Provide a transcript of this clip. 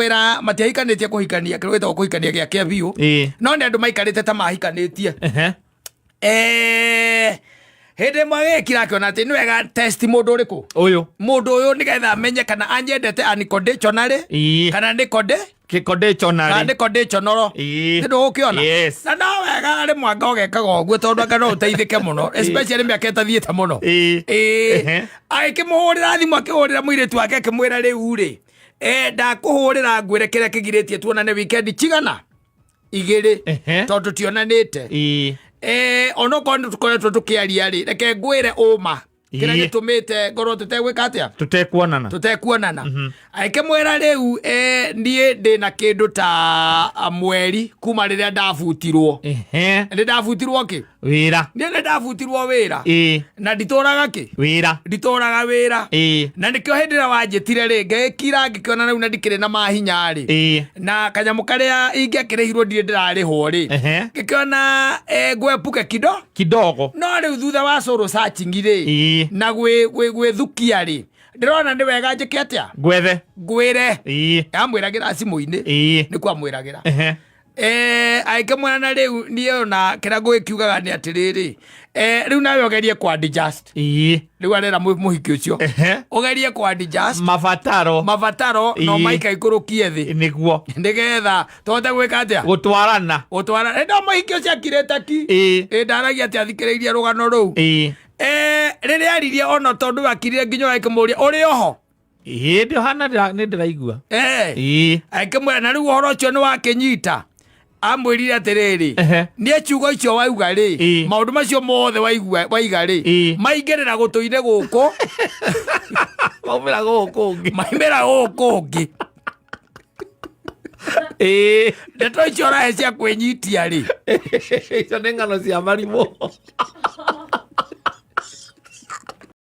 Agĩkĩmwĩra matiahikanĩtie kũhikania kĩrĩa gĩtagwo kũhikania gĩa kĩa biũ, no nĩ andũ maikarĩte ta mahikanĩtie. Hĩndĩ ĩmwe agĩkira akĩona atĩ nĩ wega test mũndũ ũrĩkũ. Ũyũ. Mũndũ ũyũ nĩgetha amenye kana anyendete unconditionally kana nĩ konde Kĩkonditionally. Kana nĩ conditional. Nĩ ndũgũkĩona? Yes. Na no wega rĩmwe anga ũgekaga ũguo tondũ anga no ũteithĩke mũno, especially mĩaka ĩtathiĩte mũno. Ĩĩ. Agĩkĩmũhũrĩra thimũ, akĩhũrĩra mũirĩtu wake, akĩmwĩra rĩu rĩ, ndakũhũrĩra ngwĩre kĩrĩa kĩgirĩtie tuonane weekend cigana 2, tondũ tionanĩte. Onokorwo nĩ tũkoretwo tũkĩaria rĩ, reke ngwĩre ũma kĩrĩa gĩtũmĩte ngorwo tũtegwĩka atĩa. Tũtekuonana. Tũtekuonana. Agĩkĩmwĩra rĩu, niĩ ndĩna kĩndũ ta mweri kuma rĩrĩa ndabutirwo. Nĩ ndabutirwo kĩ? Wĩra. Niĩ nĩ ndabutirwo wĩra. Na nditũraga kĩ? Wĩra. Nditũraga wĩra. Na nĩkĩo hĩndĩ ĩrĩa wanjĩtire rĩ, ngĩkira ngĩkĩona rĩu na ndikĩrĩ na mahinya rĩ, na kanyamũ karĩa ingĩakĩrĩhirwo ndirĩ ndĩrarĩhwo rĩ, ngĩkĩona, ngwepuke kido kidogo. No rĩu thutha wa soul searching rĩ, na gwĩthukia rĩ, ndĩrona nĩ wega njĩke atĩa? Ngwethe. Ngwĩre. Amwĩragĩra thimũ-inĩ. Nĩkuo amwĩragĩra. Agĩkĩmwĩra na rĩu niĩ ona kĩrĩa ngũgĩkiugaga nĩ atĩrĩrĩ, rĩu nawe ũgerie kwa adjust. Rĩu arera mũhiki ũcio, ũgerie kwa adjust mabataro. Mabataro no maika ikũrũkie thĩ. Nĩguo. Nĩgetha tũhote gwĩka atĩa? Gũtwarana. Gũtwara. Ĩ, no mũhiki ũcio akirĩte ki. Ĩ ndaragia atĩ athikĩrĩirie rũgano rũu. Rĩrĩa aririe ona tondũ akirire nginya ũgakĩmũria ũrĩ oho. Ĩĩ, ndĩ hana nĩ ndĩraigua. Akĩmwĩra na rĩu ũhoro ũcio nĩ wakĩnyita amwĩrire atĩrĩrĩ, niĩ ciugo icio wauga rĩ, maũndũ macio mothe waigua waiga rĩ, maingĩrĩra gũtũ-inĩ gũkũ, maumĩra gũkũ ũngĩ. Maimĩra gũkũ ũngĩ. Ndeto icio ũrahe cia kwĩnyitia rĩ, Icio nĩ ng'ano cia marimũ.